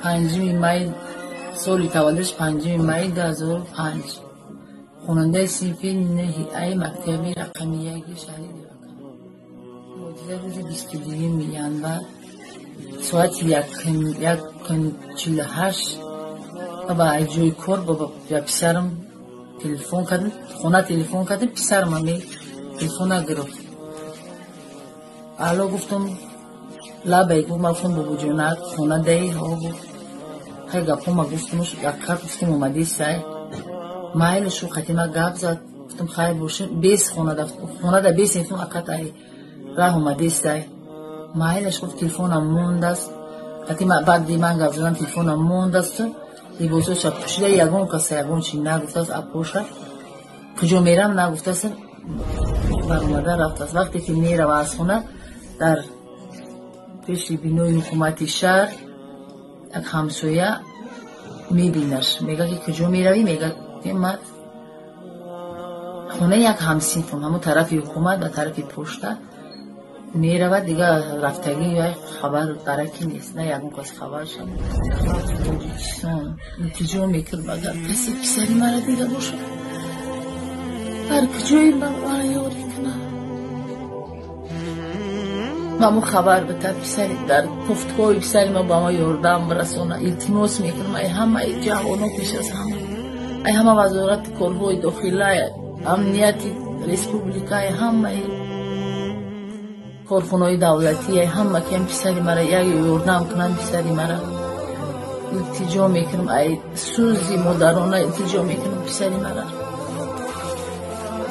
5 май соли таваллудаш 5 май 2005. Хонандаи синфи 9 мактаби рақами 1 шаҳри Девакан. Ҳодиса рӯзи 22 январ соати 1:48 ба ҷои кор ба писарам телефон кардем, хона телефон кардем, писарам ҳаме телефон нагирифт. Алло гуфтам, лабай гуфт, ман гуфтам бобоҷонак хона даи? Ҳо гуфт. Хай гапҳома гуфтамуш, якка гуфтам омадӣ сай. Майли шу қатима гап зад, гуфтам хайр бошем, бес хонада, хонада бес гуфтам акат ай раҳ омадӣ сай. Майлаш гуфт телефонам мондааст. Қатима баъди ман гап задан телефонам мондааст. Либосоша пӯшида ягон каса ягон чи нагуфтааст, апоша куҷо мерам нагуфтааст, баромада рафтааст. Вақте ки мерава аз хона, дар пеши бинои ҳукумати шаҳр як ҳамсоя мебинаш, мега ки куҷо меравӣ? Мега ки ман хонаи як ҳамсинфам, ҳамон тарафи ҳукумат ба тарафи пошта меравад, дигар рафтагӣ як хабар дараки нест, на ягон кас хабаршам. Тоҷикистон илтиҷо мекард, агар касе писари мара дида бошад, ҳар куҷое мара ёрӣ кунад, ба мо хабар битад, писари дар кофтгоҳи писари ма ба мо ёрдам расона. Илтимос мекунам ай ҳамаи ҷавоно, пеш аз ҳама ай ҳама вазорати корҳои дохила, амнияти республика, ай ҳамаи корхонаҳои давлатӣ, ай ҳама ки писари мара як ёрдам кунанд. Писари мара илтиҷо мекунам, ай сӯзи модарона илтиҷо мекунам, писари мара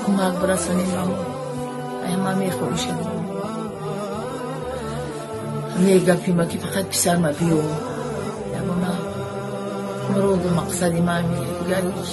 кӯмак бирасонед ба мо. Ай ҳама мехоҳишам мегапима ки фақат писарма биё, ягона муроду мақсади ман дигар ҳеҷ.